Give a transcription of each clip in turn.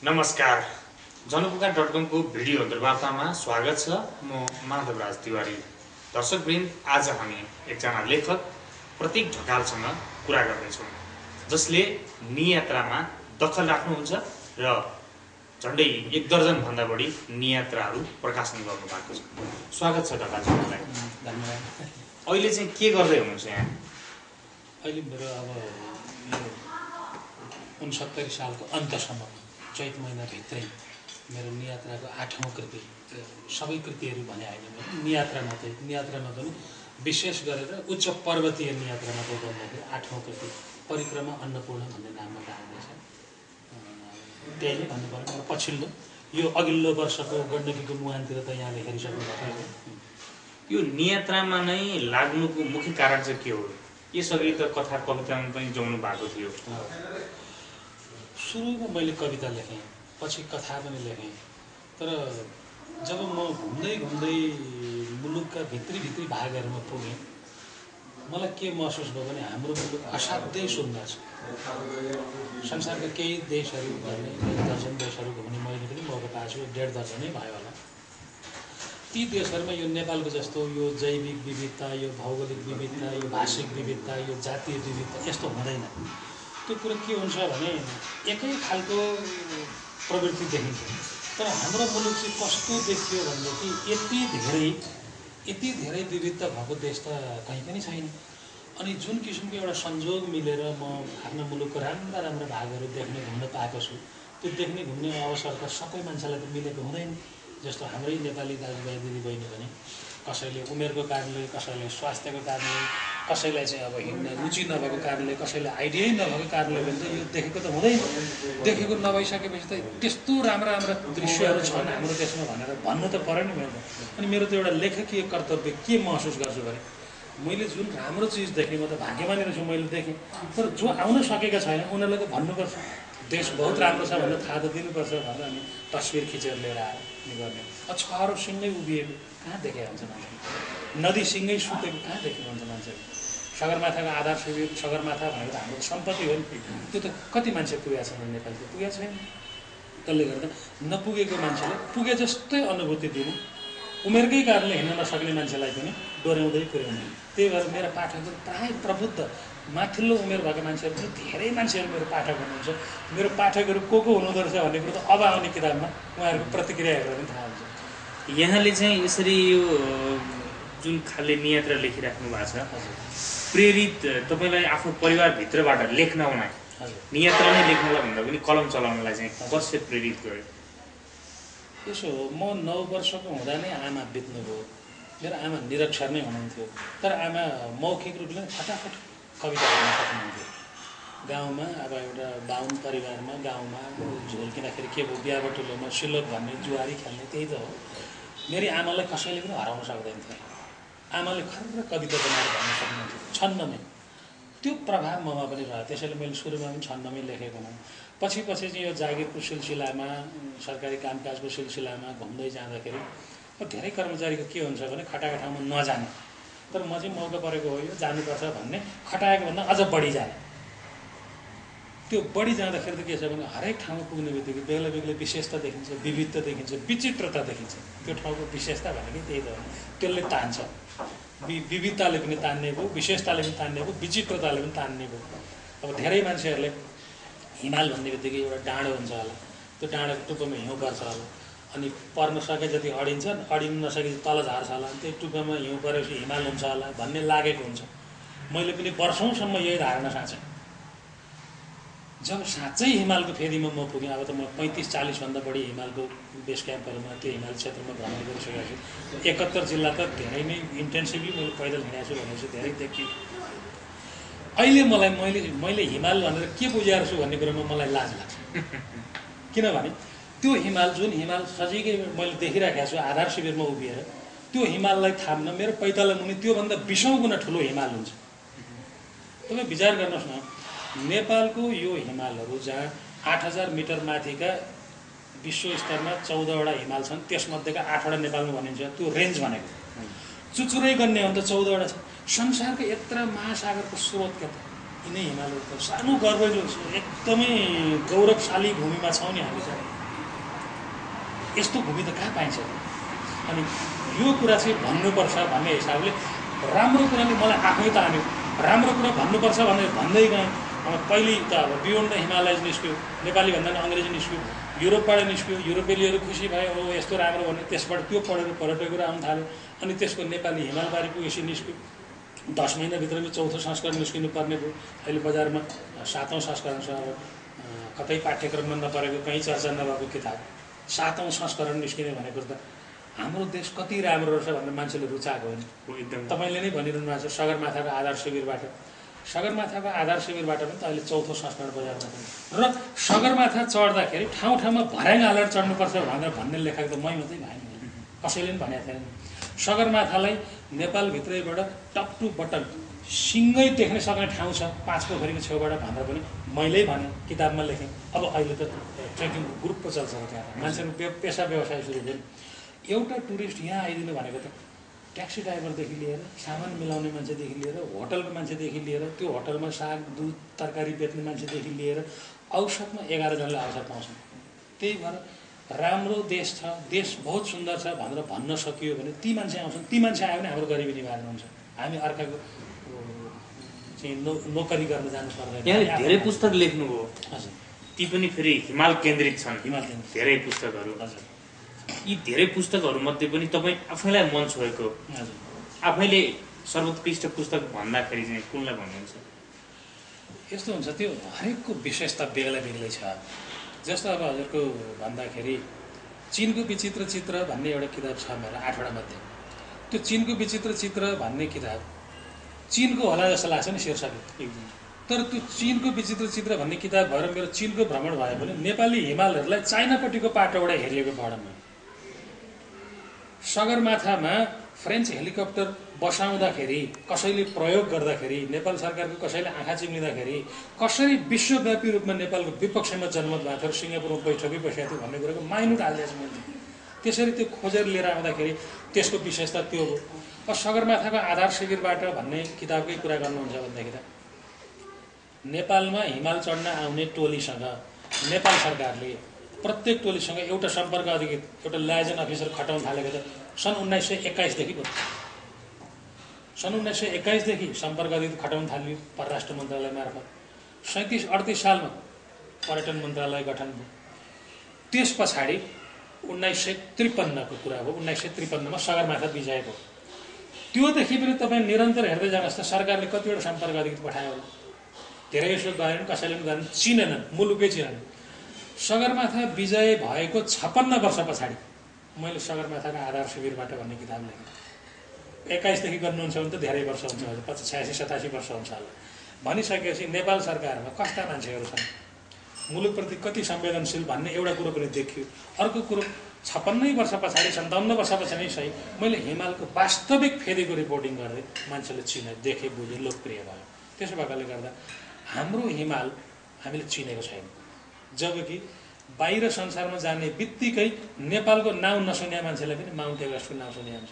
नमस्कार। जनपुकार.com को भिडियो अन्तर्वार्तामा स्वागत छ। म माधवराज तिवारी। दर्शकवृन्द, आज हामी एकजना लेखक प्रतीक ढकालसँग कुरा गर्दैछौँ, जसले नियात्रामा दखल राख्नुहुन्छ र झन्डै 1 दर्जन भन्दा बढी नियात्राहरू प्रकाशन गर्नुभएको छ। स्वागत छ ढकालजीलाई। धन्यवाद। अहिले चाहिँ के गर्दै हुनुहुन्छ यहाँ? अहिले मेरो अब 69 सालको अन्तसम्म चैत महिनाभित्रै मेरो नियात्राको 8औं कृति, सबै कृतिहरू भने होइन, नियात्रामा पनि विशेष गरेर उच्च पर्वतीय नियात्रामा गर्दाखेरि 8औं कृति परिक्रमा अन्नपूर्ण भन्ने नाममा लाग्दैछ। त्यही नै भन्नु पर्यो। पछिल्लो यो अघिल्लो वर्षको गण्डकीको मुहानतिर त यहाँले हेरिसक्नु भएको छ। यो नियात्रामा नै लाग्नुको मुख्य कारण चाहिँ के हो? यसअघि त कथा कवितामा पनि जोड्नु भएको थियो। सुरुमा मैले कविता लेखेँ, पछि कथा पनि लेखेँ। तर जब म घुम्दै मुलुकका भित्री भागहरूमा पुगेँ, मलाई के महसुस भयो भने हाम्रो मुलुक असाध्यै सुन्दर छ। संसारका केही देशहरू घुम्ने, 1 दर्जन देशहरू घुम्ने मैले पनि मौका पाएको छु, 1.5 दर्जनै भयो होला। ती देशहरूमा यो नेपालको जस्तो यो जैविक विविधता, यो भौगोलिक विविधता, यो भाषिक विविधता, यो जातीय विविधता यस्तो हुँदैन। त्यो कुरो के हुन्छ भने एकै खालको प्रवृत्ति देखिन्छ। तर हाम्रो मुलुक चाहिँ कस्तो देखियो भनेदेखि यति धेरै विविधता भएको देश त कहीँ पनि छैन। अनि जुन किसिमको एउटा संयोग मिलेर म आफ्नो मुलुकको राम्रा भागहरू देख्ने घुम्न पाएको छु, त्यो देख्ने घुम्ने अवसर त सबै मान्छेलाई त मिलेको हुँदैन। जस्तो हाम्रै नेपाली दाजुभाइ दिदीबहिनी पनि कसैले उमेरको कारणले, कसैले स्वास्थ्यको कारणले, कसैलाई चाहिँ अब हिँड्न रुचि नभएको कारणले, कसैलाई आइडियै नभएको कारणले पनि त यो देखेको त हुँदैन। देखेको नभइसकेपछि त त्यस्तो राम्रा दृश्यहरू छन् हाम्रो देशमा भनेर भन्नु त पऱ्यो नि मैले। अनि मेरो त एउटा लेखकीय कर्तव्य के महसुस गर्छु भने मैले जुन राम्रो चिज देखेँ, म त भाग्यमानी रहेछु, मैले देखेँ। तर जो आउन सकेका छैन उनीहरूलाई त भन्नुपर्छ, देश बहुत राम्रो छ भनेर थाहा त दिनुपर्छ भनेर अनि तस्बिर खिचेर लिएर आएर गर्ने। छहरसँगै उभिएको कहाँ देखे हुन्छ मान्छे? नदीसँगै सुतेको कहाँ देखेको हुन्छ मान्छे? सगरमाथाको आधार शिविर, सगरमाथा भनेको हाम्रो सम्पत्ति हो नि, त्यो त कति मान्छे पुगेका छन् नेपालको? पुगेका छैन। त्यसले गर्दा नपुगेको मान्छेले पुगे जस्तै अनुभूति दिनु, उमेरकै कारणले हिँड्न नसक्ने मान्छेलाई पनि डोर्याउँदै पुर्याउने। त्यही भएर मेरो पाठकहरू प्राय प्रबुद्ध माथिल्लो उमेर भएका मान्छेहरू पनि धेरै मान्छेहरू मेरो पाठक हुनुहुन्छ। मेरो पाठकहरू को हुनुहुँदो रहेछ भन्ने कुरो त अब आउने किताबमा उहाँहरूको प्रतिक्रिया हेरेर पनि थाहा हुन्छ। यहाँले चाहिँ यसरी यो जुन खाले नियात्रा लेखिराख्नु भएको छ, प्रेरित तपाईँलाई आफ्नो परिवारभित्रबाट लेख्नलाई, नियात्रा नै लेख्नलाई भन्दा पनि कलम चलाउनलाई चाहिँ कसले प्रेरित गर्यो? यसो हो, म 9 वर्षको हुँदा नै आमा बित्नुभयो। मेरो आमा निरक्षर नै हुनुहुन्थ्यो, तर आमा मौखिक रूपले फटाफट कविता लेख्न सक्नुहुन्थ्यो। गाउँमा अब एउटा बाहुन परिवारमा गाउँमा झोल किन्दाखेरि के भयो, बिहाबटुलोमा सिलोक भन्ने, जुवारी खेल्ने, त्यही त हो। मेरी आमालाई कसैले पनि हराउन सक्दैन थियो। आमाले खर्र कविता बनाएर भन्न सक्नुहुन्थ्यो छन्नमै। त्यो प्रभाव ममा पनि रह्यो। त्यसैले मैले सुरुमा पनि छन्नमै लेखेको हुँ। पछि चाहिँ यो जागिरको सिलसिलामा, सरकारी कामकाजको सिलसिलामा घुम्दै जाँदाखेरि धेरै कर्मचारीको के हुन्छ भने खटाएको ठाउँमा नजाने, तर म चाहिँ मौका परेको हो यो जानुपर्छ भन्ने, खटाएको भन्दा अझ बढी जाने। त्यो बढी जाँदाखेरि त के छ भने हरेक ठाउँमा पुग्ने बित्तिकै बेग्लै विशेषता देखिन्छ, विविधता देखिन्छ, विचित्रता देखिन्छ। त्यो ठाउँको विशेषता भनेको त्यही त हो। त्यसले तान्छ, विविधताले पनि तान्ने भयो, विशेषताले पनि तान्ने भयो, विचित्रताले पनि तान्ने भयो। अब धेरै मान्छेहरूले हिमाल भन्ने बित्तिकै एउटा डाँडो हुन्छ होला, त्यो डाँडोको टुप्पोमा हिउँ पर्छ होला, अनि पर्न सके जति अडिन्छ, अडिन नसके तल झार्छ होला, त्यही टुप्पोमा हिउँ परेपछि हिमाल हुन्छ होला भन्ने लागेको हुन्छ। मैले पनि वर्षौँसम्म यही धारणा साँचेँ। जब साँच्चै हिमालको फेदीमा म पुगेँ, अब त म 35-40 भन्दा बढी हिमालको बेस क्याम्पहरूमा, त्यो हिमाल क्षेत्रमा भ्रमण गरिसकेको छु। 71 जिल्ला त धेरै नै इन्टेन्सिभली मैले पैदल हिँडेको छु भनेपछि धेरै देखियो। अहिले मैले हिमाल भनेर के बुझेर छु भन्ने कुरोमा मलाई लाज लाग्छ। किनभने त्यो हिमाल, जुन हिमाल सजिलै मैले देखिराखेको छु आधार शिविरमा उभिएर, त्यो हिमाललाई थाम्न मेरो पैताला मुनि त्योभन्दा 20औं गुणा ठुलो हिमाल हुन्छ। तपाईँ विचार गर्नुहोस् न, नेपालको यो हिमालहरू जहाँ 8000 मिटर माथिका विश्व स्तरमा 14वटा हिमाल छन्, त्यसमध्येका 8वटा नेपालमा भनिन्छ। त्यो रेन्ज भनेको चुचुरै गन्ने हो भने त 14वटा छ। संसारको यत्र महासागरको स्रोत के त यिनै हिमालहरू त सानो गर्वले एकदमै गौरवशाली भूमिमा छौँ नि हामी चाहिँ। यस्तो भूमि त कहाँ पाइन्छ? अनि यो कुरा चाहिँ भन्नुपर्छ भन्ने हिसाबले राम्रो कुराले मलाई आफै त हान्यो। राम्रो कुरा भन्नुपर्छ भनेर भन्दै गएँ। पहिले त अब बियोन्ड द हिमालयज निस्क्यो, नेपाली भन्दा पनि अङ्ग्रेजी निस्क्यो, युरोपबाट निस्क्यो, युरोपेलीहरू खुसी भयो, ओ यस्तो राम्रो भन्ने। त्यसबाट त्यो पढेर पर्यटकहरू आउनु थाल्यो। अनि त्यसको नेपाली हिमालबारीको यसो निस्क्यो। 10 महिनाभित्रमै 4थो संस्करण निस्किनु पर्ने भयो। अहिले बजारमा 7औं संस्करण छ। अब कतै पाठ्यक्रममा नपरेको, कहीँ चर्चा नभएको किताब 7औं संस्करण निस्किने भनेको त हाम्रो देश कति राम्रो रहेछ भनेर मान्छेले रुचाएको होइन। एकदम तपाईँले नै भनिरहनु भएको छ सगरमाथाको आधार शिविरबाट। सगरमाथाको आधार शिविरबाट पनि त अहिले 4थो संस्करण बजारमा छ। र सगरमाथा चढ्दाखेरि ठाउँ ठाउँमा भर्याङ हालेर चढ्नुपर्छ भनेर भन्ने लेखाएको त मै मात्रै भएन, कसैले पनि भनेको थिएन। सगरमाथालाई नेपालभित्रैबाट टप टु बटन सिङ्गै देख्न सक्ने ठाउँ छ 5 पोखरीको छेउबाट भनेर पनि मैले भने, किताबमा लेखेँ। अब अहिले त ट्रेकिङको ग्रुप पो चल्छ त्यहाँ, मान्छेहरू पेसा व्यवसाय सुरु गरे। एउटा टुरिस्ट यहाँ आइदिनु भनेको त ट्याक्सी ड्राइभरदेखि लिएर, सामान मिलाउने मान्छेदेखि लिएर, होटलको मान्छेदेखि लिएर, त्यो होटलमा साग दुध तरकारी बेच्ने मान्छेदेखि लिएर औसतमा 11 जनाले अवसर पाउँछन्। त्यही भएर राम्रो देश छ, देश बहुत सुन्दर छ भनेर भन्न सकियो भने ती मान्छे आउँछन्। ती मान्छे आयो भने हाम्रो गरिबी निवारण हुन्छ। हामी अर्काको चाहिँ नोकरी गर्न जानु पर्दैन। यहाँले धेरै पुस्तक लेख्नुभयो। हजुर। ती पनि फेरि हिमाल केन्द्रित छन्। हिमाल केन्द्रित धेरै पुस्तकहरू। हजुर। यी धेरै पुस्तकहरूमध्ये पनि तपाईँ आफैलाई मन छोएको, हजुर, आफैले सर्वोत्कृष्ट पुस्तक भन्दाखेरि चाहिँ कुनलाई भन्नुहुन्छ? यस्तो हुन्छ, त्यो हरेकको विशेषता बेग्लै बेग्लै छ। जस्तो अब हजुरको भन्दाखेरि चिनको विचित्र चित्र भन्ने एउटा किताब छ मेरो 8वटा मध्ये। त्यो चिनको विचित्र चित्र भन्ने किताब चिनको होला जस्तो लाग्छ नि शीर्षक। तर त्यो चिनको विचित्र चित्र भन्ने किताब भएर मेरो चिनको भ्रमण भयो भने नेपाली हिमालहरूलाई चाइनापट्टिको पाटोबाट हेरिएको भएन। सगरमाथामा फ्रेन्च हेलिकप्टर बसाउँदाखेरि, कसैले प्रयोग गर्दाखेरि, नेपाल सरकारको कसैले आँखा चिम्लिँदाखेरि, कसरी विश्वव्यापी रूपमा नेपालको विपक्षमा जनमत भएको थियो, सिङ्गापुरमा बैठकै बसेको थियो भन्ने कुराको माइनुट हालिदिएछ मैले। त्यसरी त्यो खोजेर लिएर आउँदाखेरि त्यसको विशेषता त्यो हो। अब सगरमाथाको आधार शिविरबाट भन्ने किताबकै कुरा गर्नुहुन्छ भनेदेखि त नेपालमा हिमाल चढ्न आउने टोलीसँग नेपाल सरकारले प्रत्येक टोलीसँग एउटा सम्पर्क अधिकृत, एउटा लाइजन अफिसर खटाउन थालेको त सन् 1921 देखि भयो। सन् 1921 देखि सम्पर्क अधिकृत खटाउन थालियो परराष्ट्र मन्त्रालय मार्फत। 37-38 सालमा पर्यटन मन्त्रालय गठन भयो। त्यस पछाडि 1953 को कुरा हो। 1953 मा सगरमाथा विजय भयो। त्योदेखि पनि तपाईँ निरन्तर हेर्दै जानुहोस् त सरकारले कतिवटा सम्पर्क अधिकृत पठायो होला। धेरै यसो गरेन, कसैले पनि गरेन, चिनेनन्, मुलुकै चिनेनन्। सगरमाथा विजय भएको 56 वर्ष पछाडि मैले सगरमाथाको आधार शिविरबाट भन्ने किताब लेखेँ। 21 देखि गर्नुहुन्छ भने त धेरै वर्ष हुन्छ, 86-87 वर्ष हुन्छ होला। भनिसकेपछि नेपाल सरकारमा कस्ता मान्छेहरू छन्, मुलुकप्रति कति संवेदनशील भन्ने एउटा कुरो पनि देखियो। अर्को कुरो 56 वर्ष पछाडि, 57 वर्ष पछाडि नै सही, मैले हिमालको वास्तविक फेदेको रिपोर्टिङ गर्दै मान्छेले चिने, देखे, बुझे, लोकप्रिय भयो। त्यसो भएकाले गर्दा हाम्रो हिमाल हामीले चिनेको छैन। जबकि बाहिर संसारमा जाने बित्तिकै नेपालको नाउँ नसुने मान्छेलाई पनि माउन्ट एभरेस्टको नाउँ सुने हुन्छ।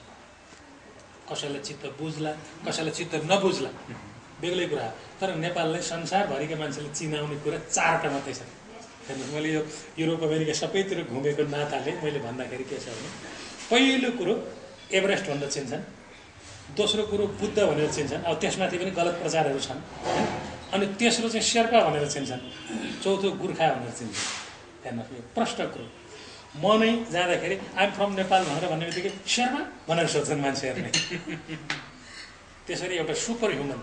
कसैलाई चित्त बुझ्ला, कसैलाई चित्त नबुझ्ला, बेग्लै कुरा। तर नेपाललाई संसारभरिका मान्छेले चिनाउने कुरा 4वटा मात्रै छ। हेर्नुहोस्, मैले यो युरोप अमेरिका सबैतिर घुमेको नाताले मैले भन्दाखेरि के छ भने, पहिलो कुरो एभरेस्ट भनेर चिन्छन्, दोस्रो कुरो बुद्ध भनेर चिन्छन्, अब त्यसमाथि पनि गलत प्रचारहरू छन्, अनि तेस्रो चाहिँ शेर्पा भनेर चिन्छन्, चौथो गोर्खा भनेर चिन्छन्। हेर्नुहोस्, यो प्रष्ट कुरो। म नै जाँदाखेरि आइएम फ्रम नेपाल भनेर भन्ने बित्तिकै शेर्पा भनेर सोध्छन् मान्छेहरूले। त्यसरी एउटा सुपर ह्युमन,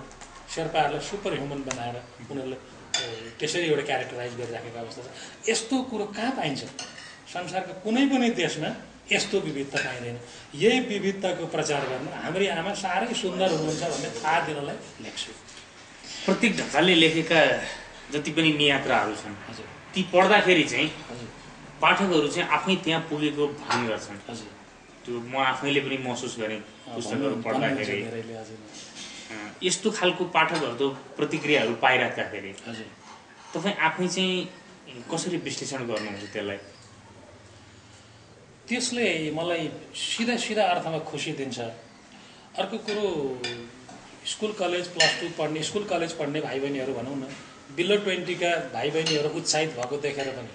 शेर्पाहरूलाई सुपर ह्युमन बनाएर उनीहरूले त्यसरी एउटा क्यारेक्टराइज गरिराखेको अवस्था छ। यस्तो कुरो कहाँ पाइन्छ? संसारको कुनै पनि देशमा यस्तो विविधता पाइँदैन। यही विविधताको प्रचार गर्न हाम्री आमा साह्रै सुन्दर हुनुहुन्छ भन्ने थाहा दिनलाई लेख्छु। प्रत्येक ढकालले लेखेका जति पनि नियात्राहरू छन्, हजुर, ती पढ्दाखेरि चाहिँ हजुर, पाठकहरू चाहिँ आफै त्यहाँ पुगेको भान गर्छन्। हजुर, त्यो म आफैले पनि महसुस गरेँ पुस्तकहरू पढ्दाखेरि। यस्तो खालको पाठकहरूको प्रतिक्रियाहरू पाइराख्दाखेरि हजुर, तपाईँ आफै चाहिँ कसरी विश्लेषण गर्नुहुन्छ त्यसलाई? त्यसले मलाई सिधा सिधा अर्थमा खुसी दिन्छ। अर्को कुरो स्कुल कलेज प्लस 2 पढ्ने स्कुल कलेज पढ्ने भाइ बहिनीहरू भनौँ न बिलो 20 का भाइ बहिनीहरू उत्साहित भएको देखेर पनि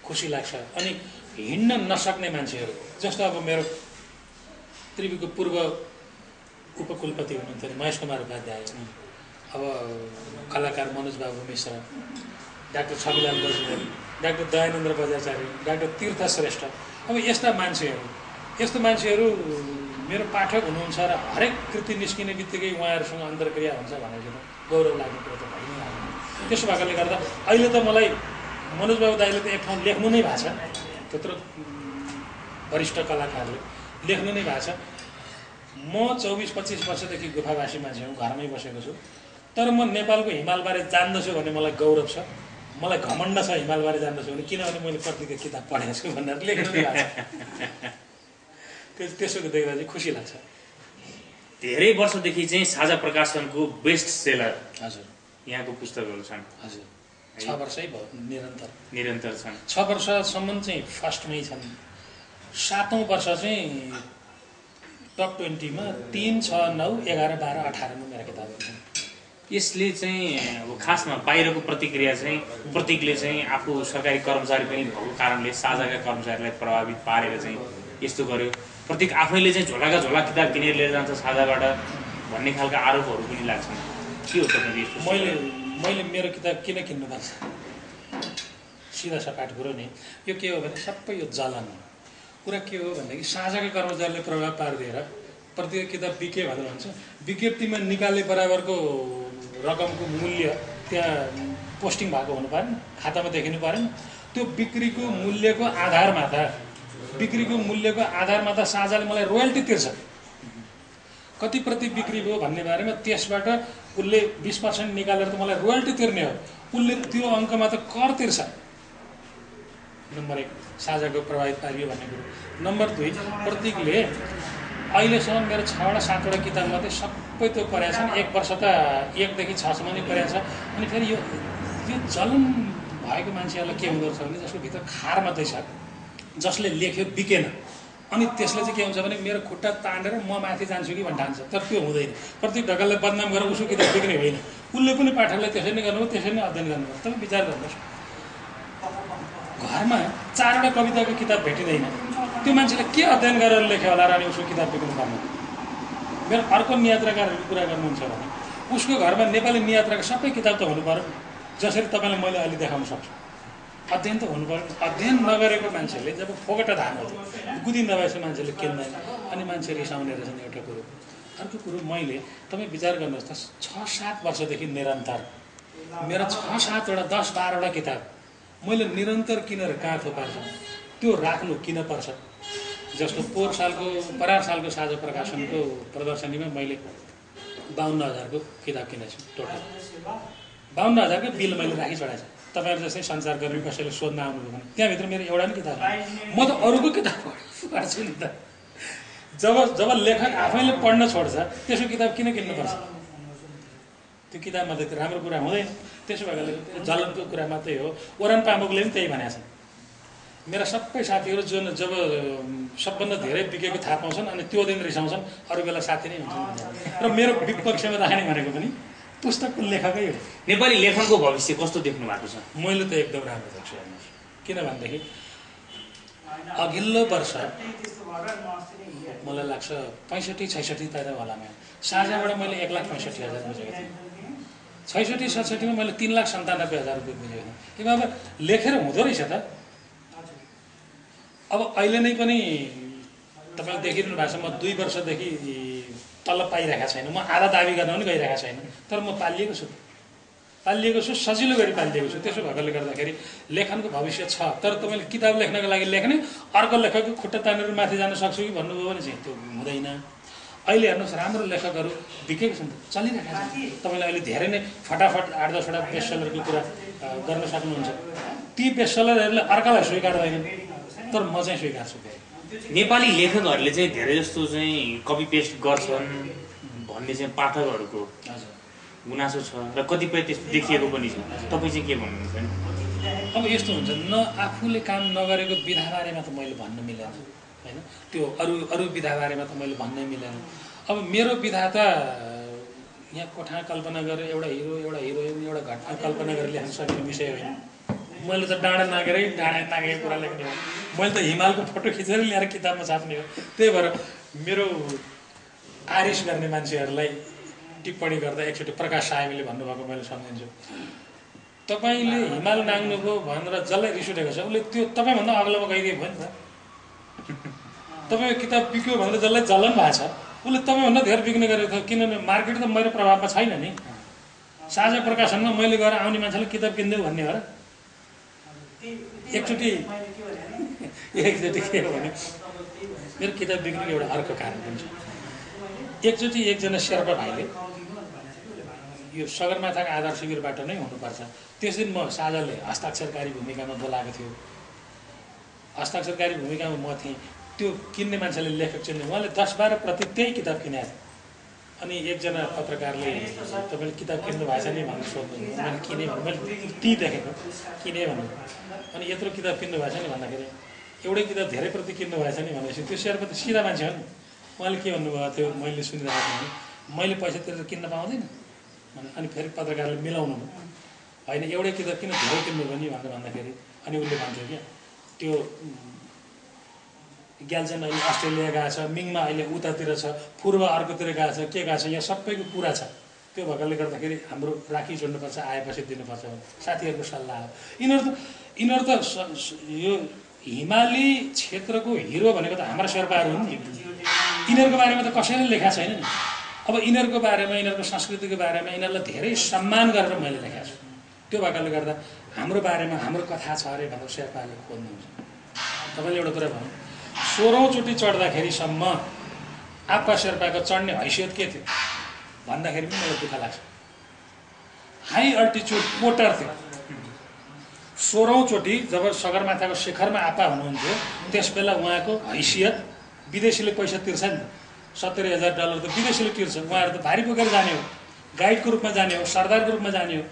खुसी लाग्छ। अनि हिँड्न नसक्ने मान्छेहरू जस्तो अब मेरो त्रिवीको पूर्व उपकुलपति हुनुहुन्थ्यो महेश कुमार उपाध्याय, अब कलाकार Manoj Babu Mishra, doctor Chhabilal Bajudev, doctor Dayanand Bajracharya, doctor Tirtha Shrestha, अब यस्ता मान्छेहरू मेरो पाठक हुनुहुन्छ र हरेक कृति निस्किने बित्तिकै उहाँहरूसँग अन्तर्क्रिया हुन्छ भनेर गौरव लाग्ने कुरो त भइ नै हाल्यो। त्यसो भएकोले गर्दा अहिले त मलाई मनोज बाबु दाइले त एक ठाउँ लेख्नु नै भएको छ, त्यत्रो वरिष्ठ कलाकारले लेख्नु नै भएको छ। म 24-25 वर्षदेखि गुफावासी मान्छे हुँ, घरमै बसेको छु, तर म नेपालको हिमालबारे जान्दछु भन्ने मलाई गौरव छ, मलाई घमण्ड छ हिमालबारे जान्दछु भने, किनभने मैले प्रतिको किताब पढेको छु भनेर लेख्नु नै भएको छ। त्यसो देख्दा चाहिँ खुसी लाग्छ। धेरै वर्षदेखि चाहिँ साझा प्रकाशनको बेस्ट सेलर हजुर यहाँको पुस्तकहरू छन्। हजुर 6 वर्षै भयो निरन्तर छन्। 6 वर्षसम्म चाहिँ फर्स्टमै छन्। 7औं वर्ष चाहिँ टप 20 मा 3, 6, 9, 11, 12, 18 मा मेरा किताबहरू छन्। यसले चाहिँ अब खासमा बाहिरको प्रतिक्रिया चाहिँ प्रतीकले चाहिँ आफू सरकारी कर्मचारी पनि भएको कारणले साझाका कर्मचारीलाई प्रभावित पारेर चाहिँ यस्तो गर्यो, प्रतीक आफैले चाहिँ झोलाका झोला किताब किनेर लिएर जान्छ साझाबाट भन्ने खालका आरोपहरू पनि लाग्छन्। के हो तपाईँले यस्तो? मैले मेरो किताब किन किन्नुपर्छ? सिधा सपाट कुरो नै यो के हो भने सबै यो जलन हो। कुरा के हो भनेदेखि साझाका कर्मचारीले प्रभाव पारिदिएर प्रत्येक किताब बिके भनेर भन्छ, विज्ञप्तिमा निकाल्ने बराबरको रकमको मूल्य त्यहाँ पोस्टिङ भएको हुनु परेन, खातामा देखिनु परेन। त्यो बिक्रीको मूल्यको आधारमा त साझाले मलाई रोयल्टी तिर्छ, कति प्रति बिक्री भयो भन्ने बारेमा त्यसबाट उसले 20% निकालेर त मलाई रोयल्टी तिर्ने हो, उसले त्यो अङ्कमा त कर तिर्छ। नम्बर 1 साझाको प्रभावित पारियो भन्ने कुरो। नम्बर 2 प्रतीकले अहिलेसम्म मेरो 6वटा 7वटा किताब मात्रै सबै त्यो पढेका छन्। 1 वर्ष त 1 देखि 6 सम्म नै पढेको छ। अनि फेरि यो जलन भएको मान्छेहरूलाई के हुँदो रहेछ भने जसको भित्र खार मात्रै छ, जसले लेख्यो बिकेन, अनि त्यसले चाहिँ के हुन्छ भने मेरो खुट्टा तानेर म माथि जान्छु कि भन्ने ठान्छ। तर त्यो हुँदैन। प्रत्येक ढकाललाई बदनाम गरेर उसको किताब बिक्ने होइन, उसले पनि पाठकलाई त्यसरी नै गर्नु, त्यसरी नै अध्ययन गर्नु। तपाईँ विचार गर्नुहोस्, घरमा 4वटा कविताको किताब भेटिँदैन, त्यो मान्छेले के अध्ययन गरेर लेख्यो होला र अनि उसको किताब बिक्नु पर्ने? मेरो अर्को नियात्राकारहरूको कुरा गर्नुहुन्छ भने उसको घरमा नेपाली नियात्राका सबै किताब त हुनु पर्यो, जसरी तपाईँलाई मैले अहिले देखाउन सक्छु। अध्ययन त हुनु पर्यो। अध्ययन नगरेको मान्छेले जब फोकटा धान हो गुदी नभएपछि मान्छेले किन्दैन, अनि मान्छे रिसाउने रहेछन् एउटा कुरो। अर्को कुरो, मैले तपाईँ विचार गर्नुहोस् त 6-7 वर्षदेखि निरन्तर मेरो 6-7वटा 10-12वटा किताब मैले निरन्तर किनेर कहाँ थोपार्छ, त्यो राख्नु किन पर्छ? जस्तो परार सालको साझा प्रकाशनको प्रदर्शनीमा मैले 52,000 को किताब किनेछु। टोटल 52,000 को बिल मैले राखी चढाएछु। तपाईँहरू जस्तै सञ्चारकर्मी कसैले सोध्न आउनुभयो भने त्यहाँभित्र मेरो एउटा पनि किताब छैन। म त अरूको किताब पढ्छु नि त। जब लेखक आफैले पढ्न छोड्छ त्यसको किताब किन किन्नुपर्छ? त्यो किताबमा त राम्रो कुरा हुँदैन। त्यसो भएकोले जलनको कुरा मात्रै हो। ओरान पामुकले पनि त्यही भनेका छन्। मेरा सबै साथीहरू जब सबभन्दा धेरै बिकेको थाहा पाउँछन् अनि त्यो दिन रिसाउँछन्, अरू बेला साथी नै हुन्छन्। र मेरो विपक्षमा राख्ने भनेको पनि पुस्तकको लेखकै हो। नेपाली लेखनको भविष्य कस्तो देख्नु भएको छ? मैले त एकदम राम्रो देख्छु। हेर्नुहोस्, किनभनेदेखि अघिल्लो वर्ष मलाई लाग्छ 65-66 तिर होला मेरो साझाबाट मैले 1,65,000 बुझेको थिएँ। 66-67 मा मैले 3,97,000 रुपियाँ बुझेको थिएँ। किन अब लेखेर हुँदो रहेछ त। अब अहिले नै पनि तपाईँले देखिरहनु भएको छ, म 2 वर्षदेखि तलब पाइरहेको छैन। म आधा दाबी गर्न पनि गइरहेको छैन, तर म पालिएको छु, सजिलो गरी पालिएको छु। त्यसो भएकोले गर्दाखेरि लेखनको भविष्य छ। तर तपाईँले किताब लेख्नको लागि लेख्ने, अर्को लेखकको खुट्टा तानेर माथि जान सक्छु कि भन्नुभयो भने चाहिँ त्यो हुँदैन। अहिले हेर्नुहोस्, राम्रो लेखकहरू बिकेको छन्, चलिरहेका छन्। तपाईँले अहिले धेरै नै फटाफट 8-10वटा बेस्ट सेलरको कुरा गर्न सक्नुहुन्छ। ती बेस्ट सेलरहरूले अर्कालाई स्वीकार्दैनन्, तर म चाहिँ स्वीकार्छु। नेपाली लेखकहरूले चाहिँ धेरै जस्तो चाहिँ कपी पेस्ट गर्छन् भन्ने चाहिँ पाठकहरूको गुनासो छ र कतिपय त्यस्तो देखिएको पनि छ। तपाईँ चाहिँ के भन्नुहुन्छ? अब यस्तो हुन्छ, न आफूले काम नगरेको विधाबारेमा त मैले भन्न मिलेन होइन, त्यो अरू विधाबारेमा त मैले भन्नै मिलेन। अब मेरो विधा त यहाँ कोठा कल्पना गरेर एउटा हिरो एउटा हिरोइन एउटा घटना कल्पना गरेर लेख्न सक्ने विषय होइन। मैले त डाँडा नागेको कुरा लेख्ने हो, मैले त हिमालको फोटो खिचेर ल्याएर किताबमा छाप्ने हो। त्यही भएर मेरो आरिस गर्ने मान्छेहरूलाई टिप्पणी गर्दा एकचोटि प्रकाश साहेबले भन्नुभएको मैले सम्झिन्छु, तपाईँले हिमाल नाग्नुभयो भनेर जसलाई रिस उठेको छ उसले त्यो तपाईँभन्दा अग्लोमा गइदिए भयो नि त। तपाईँको किताब बिक्यो भनेर जसलाई जलन भएको छ उसले तपाईँभन्दा धेरै बिक्ने गरेको थियो, किनभने मार्केट त मेरो प्रभावमा छैन नि। साझा प्रकाशनमा मैले गएर आउने मान्छेले किताब किनिदेऊ भन्ने हो र। एकचोटि के हो भने मेरो किताब बिक्रीको एउटा अर्को कारण पनि छ। एकचोटि एकजना शेर्पा भाइले यो सगरमाथाको आधार शिविरबाट नै हुनुपर्छ, त्यस दिन म साझाले हस्ताक्षरकारी भूमिकामा बोलाएको थियो। हस्ताक्षरकारी भूमिकामा म थिएँ। त्यो किन्ने मान्छेले लेखक चिन्ने, उहाँले 10-12 प्रति त्यही किताब किनेको थियो। अनि एकजना पत्रकारले तपाईँले किताब किन्नु भएको छ नि भनेर सोध्नु, मैले किने भने मैले ती देखेको किने भन्नु। अनि यत्रो किताब किन्नु भएको छ नि भन्दाखेरि एउटै किताब धेरै प्रति किन्नु भएको छ नि भनेपछि त्यो शेर्पा त सिधा मान्छे हो नि। उहाँले के भन्नुभएको थियो मैले सुनिरहेको थिएँ भने, मैले पैसा तिरेर किन्न पाउँदैन। अनि फेरि पत्रकारले मिलाउनु होइन, एउटै किताब किन धेरै किन्नु भयो नि भनेर भन्दाखेरि अनि उसले भन्थ्यो क्या, त्यो ग्याल्जन अहिले अस्ट्रेलिया गएको छ, मिङमा अहिले उतातिर छ, पूर्व अर्कोतिर गएको छ, के गएको छ, यहाँ सबैको कुरा छ। त्यो भएकोले गर्दाखेरि हाम्रो राखी जोड्नुपर्छ, आएपछि दिनुपर्छ भने साथीहरूको सल्लाह हो। यिनीहरू त यो हिमाली क्षेत्रको हिरो भनेको त हाम्रा शेर्पाहरू हुन् नि। यिनीहरूको बारेमा त कसैले लेखेको छैन नि। अब यिनीहरूको बारेमा, यिनीहरूको संस्कृतिको बारेमा यिनीहरूलाई धेरै सम्मान गरेर मैले लेखेको छु। त्यो भएकोले गर्दा हाम्रो बारेमा हाम्रो कथा छ अरे भनेर शेर्पाले खोज्नुहुन्छ। तपाईँले एउटा कुरा भन्नु, 16औं चोटि चढ्दाखेरिसम्म आपका शेर्पाको चढ्ने हैसियत के थियो भन्दाखेरि पनि मलाई दुःख लाग्छ। हाई अल्टिच्युड पोटर थियो। 16औं चोटि जब सगरमाथाको शिखरमा आपा हुनुहुन्थ्यो त्यस बेला उहाँको हैसियत, विदेशीले पैसा तिर्छ नि, $70,000 त विदेशीले तिर्छ। उहाँहरू त भारी बोकेर जाने हो, गाइडको रूपमा जाने हो, सरदारको रूपमा जाने हो।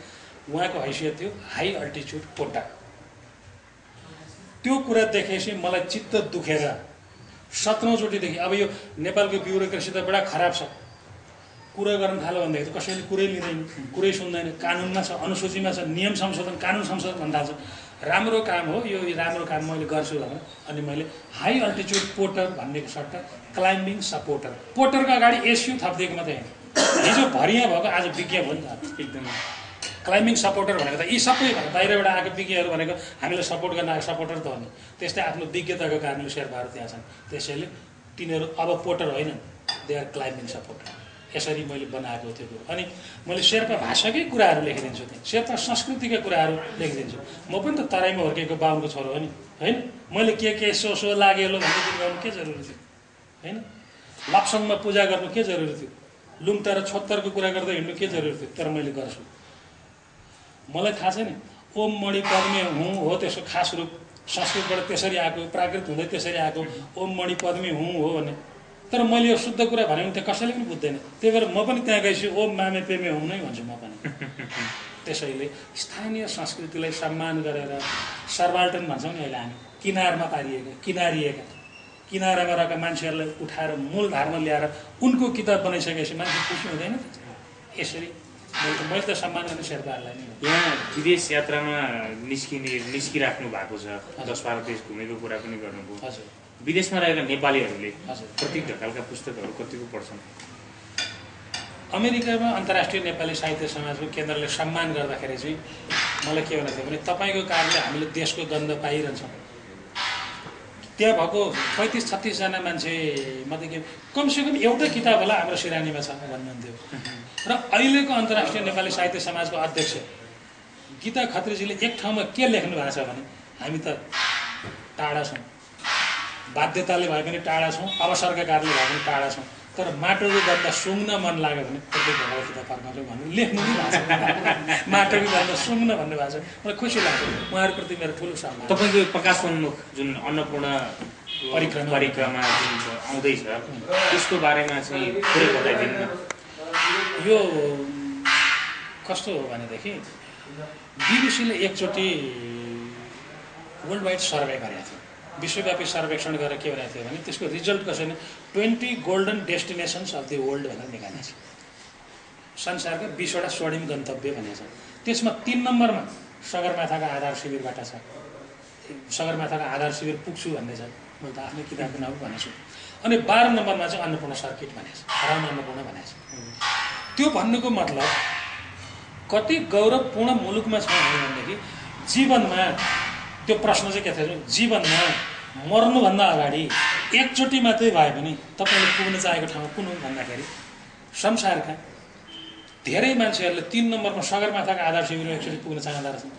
उहाँको हैसियत थियो हाई अल्टिच्युड पोटर। त्यो कुरा देखेपछि मलाई चित्त दुखेर 17औं चोटिदेखि अब यो नेपालको ब्युरोक्रेसी त बडा खराब छ। कुरा गर्न थाल्यो भनेदेखि त कसैले कुरै लिँदैन, कुरै सुन्दैन। कानुनमा छ, अनुसूचीमा छ, नियम संशोधन, कानुन संशोधन भन्न थाल्छ। राम्रो काम हो यो, राम्रो काम मैले गर्छु भने अनि मैले हाई अल्टिच्युड पोटर भन्नेको सट्टा क्लाइम्बिङ सपोर्टर, पोटरको अगाडि एसयु थपिदिएको मात्रै होइन। हिजो भरिया भएको आज विज्ञ भयो नि त। एकदमै क्लाइम्बिङ सपोर्टर भनेको त यी सबै बाहिरबाट आएको विज्ञहरू भनेको हामीले सपोर्ट गर्न आएको सपोर्टर त हो नि। त्यस्तै आफ्नो विज्ञताको कारणले शेर्पाहरू त्यहाँ छन्। त्यसैले तिनीहरू अब पोटर होइनन्, दे आर क्लाइम्बिङ सपोर्टर। यसरी मैले बनाएको त्यो कुरो। अनि मैले शेर्पा भाषाकै कुराहरू लेखिदिन्छु, त्यहाँ शेर्पा संस्कृतिका कुराहरू लेखिदिन्छु। म पनि त तराईमा हुर्केको बाहुनको छोरो हो नि, होइन? मैले के सो लागेलो भन्ने दिन गर्नु के जरुरी थियो, होइन? लप्सङमा पूजा गर्नु के जरुरी थियो, लुम्टा र छोत्तरको कुरा गर्दा हिँड्नु के जरुरी थियो, तर मैले गर्छु। मलाई थाहा छैन ओम मणि पद्मे हुँ हो त्यसको खास रूप संस्कृतबाट त्यसरी आएको, प्राकृत हुँदै त्यसरी आएको ओम मणि पद्मे हुँ हो भने। तर मैले यो शुद्ध कुरा भने त्यहाँ कसैले पनि बुझ्दैन। त्यही भएर म पनि त्यहाँ गएपछि ओम मामे पेमे हुँ नै भन्छु म पनि। त्यसैले स्थानीय संस्कृतिलाई सम्मान गरेर सर्बाल्टन भन्छौँ नि अहिले हामी, किनारमा पारिएका, किनारामा रहेका मान्छेहरूलाई उठाएर मूलधारमा ल्याएर उनको किताब बनाइसकेपछि मान्छे खुसी हुँदैन। यसरी मैले त सम्मान गर्ने शेर्पाहरूलाई नै। यहाँ विदेश यात्रामा निस्किराख्नु भएको छ, 10-12 देश घुमेको कुरा पनि गर्नुभयो। हजुर। विदेशमा रहेका नेपालीहरूले प्रतीक ढकालका पुस्तकहरू कतिको पढ्छन्? अमेरिकामा अन्तर्राष्ट्रिय नेपाली साहित्य समाजको केन्द्रले सम्मान गर्दाखेरि चाहिँ मलाई के भनेको थियो भने तपाईँको कारणले हामीले देशको गन्ध पाइरहन्छौँ। त्यहाँ भएको 35-36 जना मान्छे मध्ये कमसेकम एउटा किताब होला हाम्रो सिरानीमा छ भन्नुहुन्थ्यो। र अहिलेको अन्तर्राष्ट्रिय नेपाली साहित्य समाजको अध्यक्ष गीता खत्रीजीले एक ठाउँमा के लेख्नु भएको छ भने हामी त टाढा छौँ, बाध्यताले भए पनि टाढा छौँ, अवसरका कारणले भए पनि टाढा छौँ, तर माटोको गन्ध सुँघ्न मन लाग्यो भने प्रत्येक ढकाल किताब फर्काउँछौँ भनेर लेख्नु पनि भएको छ। माटोको गन्ध सुँघ्न भन्नुभएको छ। मलाई खुसी लाग्छ, उहाँहरूप्रति मेरो ठुलो सम्मान। तपाईँको प्रकाशोन्मुख जुन अन्नपूर्ण परिक्रमा जुन आउँदैछ त्यसको बारेमा चाहिँ थोरै बताइदिनु न। यो कस्तो हो भनेदेखि बिबिसीले एकचोटि वर्ल्ड वाइड सर्वे गरेको थियो, विश्वव्यापी सर्वेक्षण गरेर के भनेको थियो भने त्यसको रिजल्ट कसरी 20 golden destinations of the world भनेर निकालेको छ। संसारका 20वटा स्वर्णिम गन्तव्य भनेको छ। त्यसमा 3 नम्बरमा सगरमाथाका आधार शिविरबाट छ। सगरमाथाका आधार शिविर पुग्छु भन्ने छ। मैले त आफ्नै किताबको नाम भनेको छु। अनि 12 नम्बरमा चाहिँ अन्नपूर्ण सर्किट भनेको छ, हराउन अन्नपूर्ण भनेको छ। त्यो भन्नुको मतलब कति गौरवपूर्ण मुलुकमा छ भनेदेखि जीवनमा त्यो प्रश्न चाहिँ के थियो, जीवनमा मर्नुभन्दा अगाडि एकचोटि मात्रै भए पनि तपाईँले पुग्न चाहेको ठाउँमा कुन हो भन्दाखेरि संसारका धेरै मान्छेहरूले 3 नम्बरमा सगरमाथाका आधार शिविरमा एकचोटि पुग्न चाहँदा रहेछन्।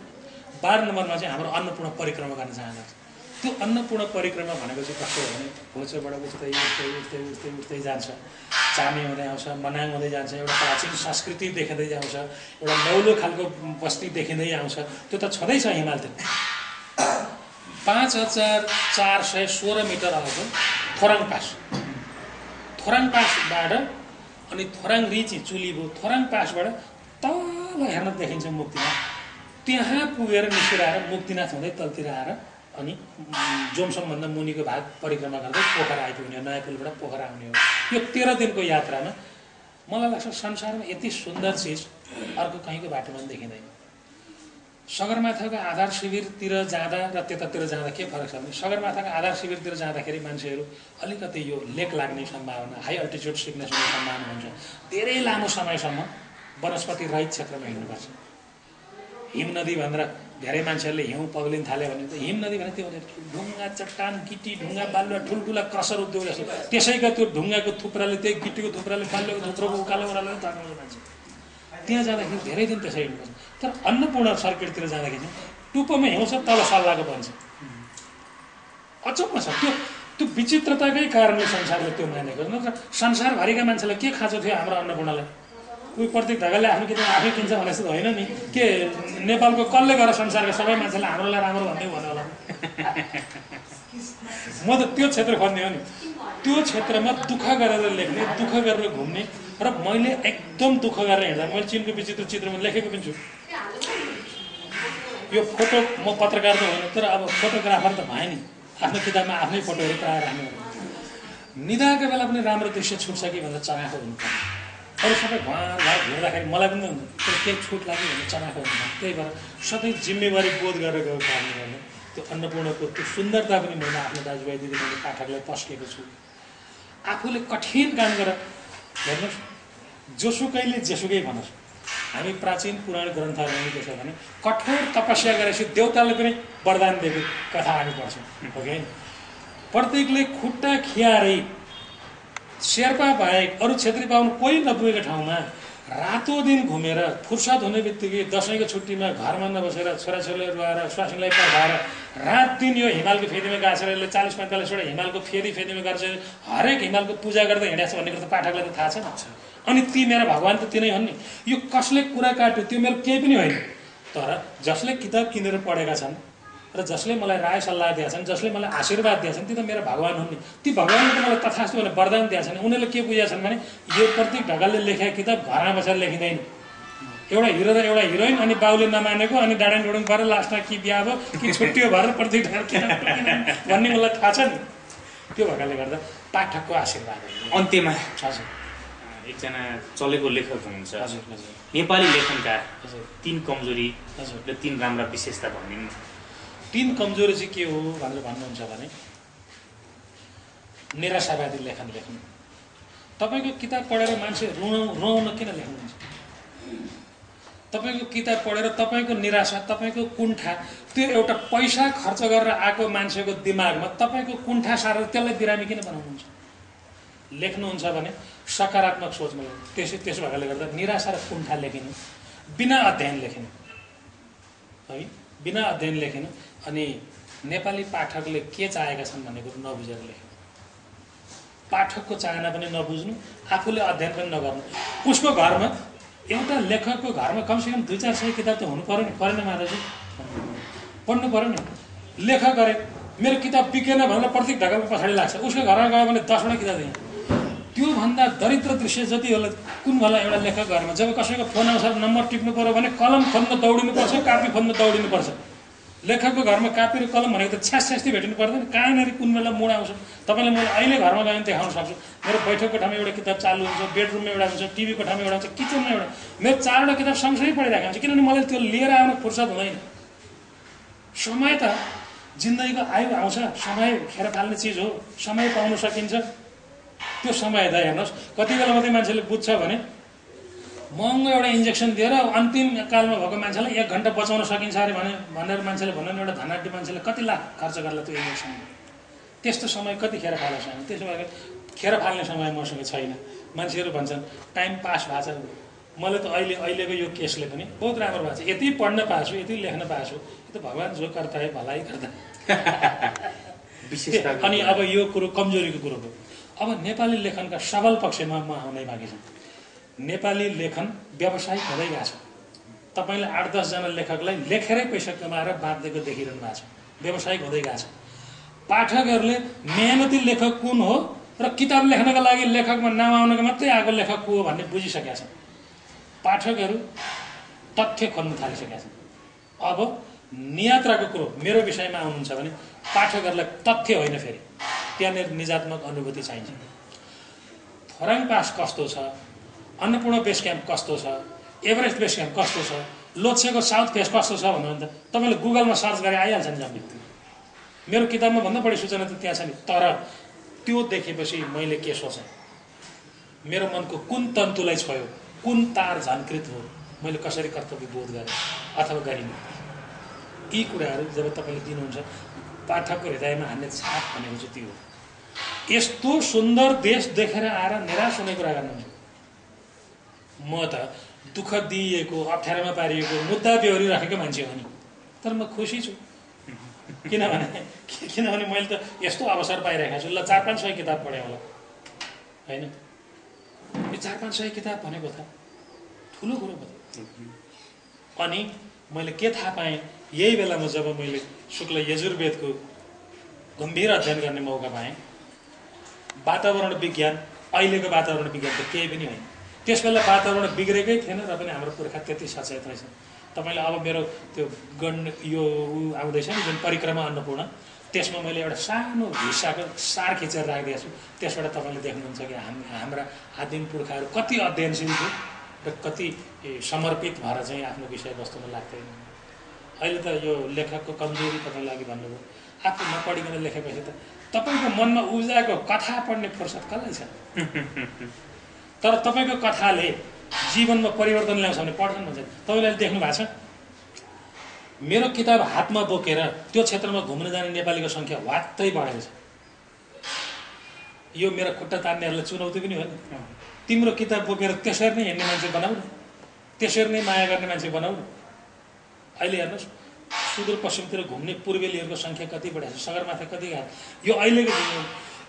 12 नम्बरमा चाहिँ हाम्रो अन्नपूर्ण परिक्रमा गर्न चाहँदा रहेछ। त्यो अन्नपूर्ण परिक्रमा भनेको चाहिँ कस्तो हो भने भोचबाट उठ्दै उठ्दै उठ्दै उठ्दै उठ्दै जान्छ, चामे हुँदै आउँछ, मनाङ हुँदै जान्छ, एउटा प्राचीन संस्कृति देखिँदै आउँछ, एउटा नौलो खालको बस्ती देखिँदै आउँछ। त्यो त छँदैछ हिमालतिर। 5416 मिटर अगाडि थोराङ पास, थोराङ पासबाट अनि थोराङ रिची चुलिबो, थोराङ पासबाट तल हेर्न देखिन्छ मुक्तिनाथ। त्यहाँ पुगेर निस्केर आएर मुक्तिनाथ हुँदै तलतिर आएर अनि जोमसमभन्दा मुनिको भाग परिक्रमा गर्दै पोखरा आइपुग्ने हो, नयाँ पुलबाट पोखरा आउने हो। यो 13 दिनको यात्रामा मलाई लाग्छ संसारमा यति सुन्दर चिज अर्को कहीँको बाटोमा पनि देखिँदैन। सगरमाथाका आधार शिविरतिर जाँदा र त्यतातिर जाँदा के फरक छ भने सगरमाथाका आधार शिविरतिर जाँदाखेरि मान्छेहरू अलिकति यो लेक लाग्ने सम्भावना, हाई अल्टिच्युड सिक्नेस हुने सम्भावना हुन्छ। धेरै लामो समयसम्म वनस्पति रहित क्षेत्रमा हिँड्नुपर्छ। हिम नदी भनेर धेरै मान्छेहरूले हिउँ पग्लिन थाल्यो भने त हिम नदी भने त्यो ढुङ्गा, चट्टान, गिटी, ढुङ्गा, बालुवा, ठुल्ठुला क्रसर उद्योग जस्तो त्यसैका त्यो ढुङ्गाको थुप्राले, त्यही गिटीको थुप्राले, बालुवाको थुप्रोको उकालो ओह्रालो तार्नु मान्छे। त्यहाँ जाँदाखेरि धेरै दिन त्यसै हिँड्नुपर्छ। तर अन्नपूर्ण सर्किटतिर जाँदाखेरि चाहिँ टुप्पोमा हिउँ छ, तल सल्लाहको बन्छ। अचम्म छ त्यो। त्यो विचित्रताकै कारणले संसारले त्यो मानेको। नत्र संसारभरिका मान्छेलाई के खाँचो थियो हाम्रो अन्नपूर्णलाई? कोही प्रत्येक ढङ्गले आफ्नो किताब आफै किन्छ भने जस्तो होइन नि। के नेपालको कसले गरेर संसारका सबै मान्छेलाई हाम्रोलाई राम्रो भन्दै भन्यो होला? म त त्यो क्षेत्र खोज्ने हो नि। त्यो क्षेत्रमा दुःख गरेर लेख्ने, दुःख गरेर घुम्ने र मैले एकदम दुःख गरेर हिँड्दा मैले चिनको विचित्र चित्रमा लेखेको पनि छु। यो फोटो म पत्रकार त होइन, तर अब फोटोग्राफर त भएँ नि। आफ्नो किताबमा आफ्नै फोटोहरू प्रायः राख्ने। निदाको बेला पनि राम्रो दृश्य छुट्छ कि भनेर चनाखो हुनुपर्छ। अरू सबै घर हेर्दाखेरि मलाई पनि हुन्छ तर केही छुट लाग्यो भने चनाखो हुन्छ। त्यही भएर सधैँ जिम्मेवारी बोध गरेर गएको कारणले गर्दा त्यो अन्नपूर्णको त्यो सुन्दरता पनि मैले आफ्नो दाजुभाइ दिदीबहिनी पाठकलाई पस्केको छु। आफूले कठिन काम गरेर हेर्नुहोस्, जोसुकैले जेसुकै भनोस्, हामी प्राचीन पुराण ग्रन्थहरूमा के छ भने कठोर तपस्या गरेपछि देवताले पनि वरदान दिएको कथा हामी पढ्छौँ, हो कि? प्रत्येकले खुट्टा खियारै शेर्पा बाहेक अरू क्षेत्री बाहुन कोही नपुगेको ठाउँमा रातो दिन घुमेर फुर्सद हुने बित्तिकै दसैँको छुट्टीमा घरमा नबसेर छोराछोरीले रुवाएर स्वास्नीलाई पढाएर रात दिन यो हिमालको फेदीमा गाँसेर यसले 40-45वटा हिमालको फेदीमा गर्छ। हरेक हिमालको पूजा गर्दै हिँडेको छ भन्ने कुरो त पाठकलाई त थाहा छ नि। अनि ती मेरा भगवान् त तिनै हुन् नि। यो कसले कुरा काट्यो त्यो मेरो केही पनि होइन। तर जसले किताब किनेर पढेका छन् र जसले मलाई राय सल्लाह दिएका छन्, जसले मलाई आशीर्वाद दिएका छन्, ती त मेरा भगवान् हुन् नि। ती भगवान्ले त मलाई तथास्तु भनेर वरदान दिएका छन्। उनीहरूले के बुझेका छन् भने यो प्रत्येक ढकालले लेखेको किताब घरमा बसेर लेखिँदैन। एउटा हिरो र एउटा हिरोइन अनि बाउले नमानेको अनि डाँडाङ डुडुङ परेर लास्टमा कि बिहा भयो कि छुट्टियो भएर प्रत्येक ढकाल किताब भन्ने मलाई थाहा छ नि। त्यो भएकाले गर्दा पाठकको आशीर्वाद अन्त्यमा हजुर एकजना चलेको लेखक हुनुहुन्छ, नेपाली लेखनकार, 3 कमजोरी र 3 राम्रा विशेषता भनिदिनु। 3 कमजोरी चाहिँ के हो भनेर भन्नुहुन्छ भने निराशावादी लेखन लेख्नु। तपाईँको किताब पढेर मान्छे रुवाउन किन लेख्नुहुन्छ? तपाईँको किताब पढेर तपाईँको निराशा, तपाईँको कुण्ठा, त्यो एउटा पैसा खर्च गरेर आएको मान्छेको दिमागमा तपाईँको कुण्ठा सारेर त्यसलाई बिरामी किन बनाउनुहुन्छ? लेख्नुहुन्छ भने सकारात्मक सोचमा त्यसो भएकाले गर्दा निराशा र कुण्ठा लेखिनु, बिना अध्ययन लेखिनु है, बिना अध्ययन लेखिनु। अनि नेपाली पाठकले के चाहेका छन् भन्ने कुरो नबुझेर लेख्नु, पाठकको चाहना पनि नबुझ्नु, आफूले अध्ययन पनि नगर्नु। उसको घरमा एउटा लेखकको घरमा कमसेकम 200-400 किताब त हुनु पर्यो नि, परेन माताजी? पढ्नु पर्यो नि। लेखक गरे मेरो किताब बिकेन भनेर प्रत्येक ढकालको पछाडि लाग्छ। उसको घरमा गयो भने 10वटा किताब दिएँ। त्योभन्दा दरिद्र दृश्य जति होला कुन होला एउटा लेखक घरमा जब कसैको फोन आउँछ नम्बर टिप्नु पर्यो भने कलम खोज्न दौडिनुपर्छ, कापी खोज्न दौडिनुपर्छ। लेखकको घरमा कापी र कलम भनेको त छ्यासछ्यास्ती भेट्नु पर्दैन, कहाँनिर कुन बेला मोड आउँछ। तपाईँले मैले अहिले घरमा गयो भने देखाउन सक्छु। मेरो बैठक कोठामा एउटा किताब चालु हुन्छ, बेडरुममा एउटा हुन्छ, टिभी कोठामा एउटा हुन्छ, किचनमा एउटा। मेरो 4वटा किताब सँगसँगै पढिरहेको हुन्छ, किनभने मलाई त्यो लिएर आउन फुर्सद हुँदैन। समय त जिन्दगीको आयु आउँछ, समय खेर फाल्ने चिज हो, समय पाउन सकिन्छ। त्यो समय त हेर्नुहोस्, कति बेला मात्रै मान्छेले बुझ्छ भने महँगो एउटा इन्जेक्सन दिएर अन्तिम कालमा भएको मान्छेलाई 1 घन्टा बचाउन सकिन्छ अरे भनेर मान्छेले भन्नु, एउटा धनाढ्य मान्छेले कति लाख खर्च गर्ला त्यो इन्जेक्सन। त्यस्तो समय कति खेर फालेको छैन। त्यसो भएर खेर फाल्ने समय मसँग छैन। मान्छेहरू भन्छन् टाइम पास भएको छ। मलाई त अहिलेको यो केसले पनि बहुत राम्रो भएको छ। यति पढ्न पाएको छु, यति लेख्न पाएको छु, यो त भगवान् जो गर्दा है भलाइ गर्दा। अनि अब यो कुरो कमजोरीको कुरो हो। अब नेपाली लेखनका सबल पक्षमा म आउनै बाँकी छ। नेपाली लेखन व्यावसायिक हुँदै गएको छ। तपाईँले 8-10 जना लेखकलाई लेखेरै पैसा कमाएर बाँधिदिएको देखिरहनु भएको छ। व्यावसायिक हुँदै गएको छ। पाठकहरूले मेहनती लेखक कुन हो र किताब लेख्नका लागि लेखकमा नाम आउनको मात्रै आएको लेखक को हो भन्ने बुझिसकेका छन्। पाठकहरू तथ्य खोज्न थालिसकेका छन्। अब नियात्राको कुरो मेरो विषयमा आउनुहुन्छ भने पाठकहरूलाई तथ्य होइन, फेरि त्यहाँनिर निजात्मक अनुभूति चाहिन्छ। थोराङ पास कस्तो छ, अन्नपूर्ण बेस क्याम्प कस्तो छ, एभरेस्ट बेस क्याम्प कस्तो छ, लोछेको साउथ फेस कस्तो छ भन्नु भने त तपाईँले गुगलमा सर्च गरे आइहाल्छ नि जम्मै। मेरो किताबमा भन्दा बढी सूचना त त्यहाँ छ नि। तर त्यो देखेपछि मैले के सोचेँ, मेरो मनको कुन तन्तुलाई छोयो, कुन तार झन्कृत हो, मैले कसरी कर्तव्य बोध गरेँ अथवा गरिनँ। यी कुराहरू जब तपाईँले दिनुहुन्छ, पाठकको हृदयमा हान्ने छाप भनेको चाहिँ त्यो हो। यस्तो सुन्दर देश देखेर आएर निराश हुने कुरा गर्नुहुन्छ। म त दुःख दिइएको, अप्ठ्यारोमा पारिएको, मुद्दा बेहोरिराखेको मान्छे हो नि, तर म खुसी छु। किनभने मैले त यस्तो अवसर पाइरहेको छु। ल 400-500 किताब पढेँ होला होइन। यो 400-500 किताब भनेको त ठुलो कुरो भयो। अनि मैले के थाहा पाएँ, यही बेलामा जब मैले शुक्ल यजुर्वेदको गम्भीर अध्ययन गर्ने मौका पाएँ। वातावरण विज्ञान अहिलेको वातावरण विज्ञान त केही पनि होइन। त्यस बेला वातावरण बिग्रेकै थिएन र पनि हाम्रो पुर्खा त्यति सचेत रहेछ। तपाईँले अब मेरो त्यो यो आउँदैछ नि जुन परिक्रमा अन्नपूर्ण, त्यसमा मैले एउटा सानो हिस्साको सार खिचेर राखिदिएको छु। त्यसबाट तपाईँले देख्नुहुन्छ कि हाम्रा आदिम पुर्खाहरू कति अध्ययनशील थिए र कति समर्पित भएर चाहिँ आफ्नो विषयवस्तुमा लाग्दैन। अहिले त यो लेखकको कमजोरी तपाईँले अघि भन्नुभयो, आफू नपढिकन लेखेपछि त तपाईँको मनमा उब्जाएको कथा पढ्ने फुर्सद कसलाई छ। तर तपाईँको कथाले जीवनमा परिवर्तन ल्याउँछ भने पढ्छन् भन्छ। तपाईँले देख्नु भएको छ, मेरो किताब हातमा बोकेर त्यो क्षेत्रमा घुम्न जाने नेपालीको सङ्ख्या वात्तै बढेको छ। यो मेरो खुट्टा तान्नेहरूलाई चुनौती पनि हो नि। तिम्रो किताब बोकेर त्यसरी नै हिँड्ने मान्छे बनाऊ न, त्यसरी नै माया गर्ने मान्छे बनाऊ न। अहिले हेर्नुहोस्, सुदूरपश्चिमतिर घुम्ने पूर्वेलीहरूको सङ्ख्या कति बढेको छ, सगरमाथा कति गएको। यो अहिलेको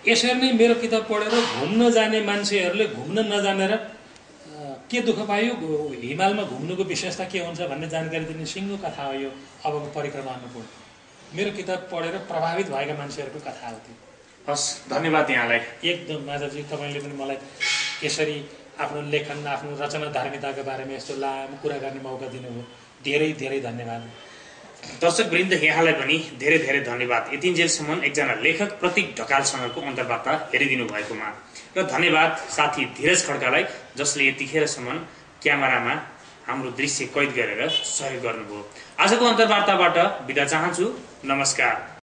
यसरी नै मेरो किताब पढेर घुम्न जाने मान्छेहरूले घुम्न नजानेर के दुःख पायो, हिमालमा घुम्नुको विशेषता के हुन्छ भन्ने जानकारी दिने सिङ्गो कथा हो यो अबको परिक्रमा अन्नपूर्ण। मेरो किताब पढेर प्रभावित भएका मान्छेहरूको कथा हो त्यो। हस्, धन्यवाद यहाँलाई। एकदम माधवजी, तपाईँले पनि मलाई यसरी आफ्नो लेखन, आफ्नो रचना धार्मिकताका बारेमा यस्तो लामो कुरा गर्ने मौका दिनुभयो। धेरै धेरै धन्यवाद। दर्शकवृन्द, यहाँलाई पनि धेरै धेरै धन्यवाद। यतिन्जेलसम्म एकजना लेखक प्रतीक ढकालसँगको अन्तर्वार्ता हेरिदिनु भएकोमा, र धन्यवाद साथी धीरज खड्कालाई जसले यतिखेरसम्म क्यामेरामा हाम्रो दृश्य कैद गरेर सहयोग गर्नुभयो। आजको अन्तर्वार्ताबाट बिदा चाहन्छु। नमस्कार।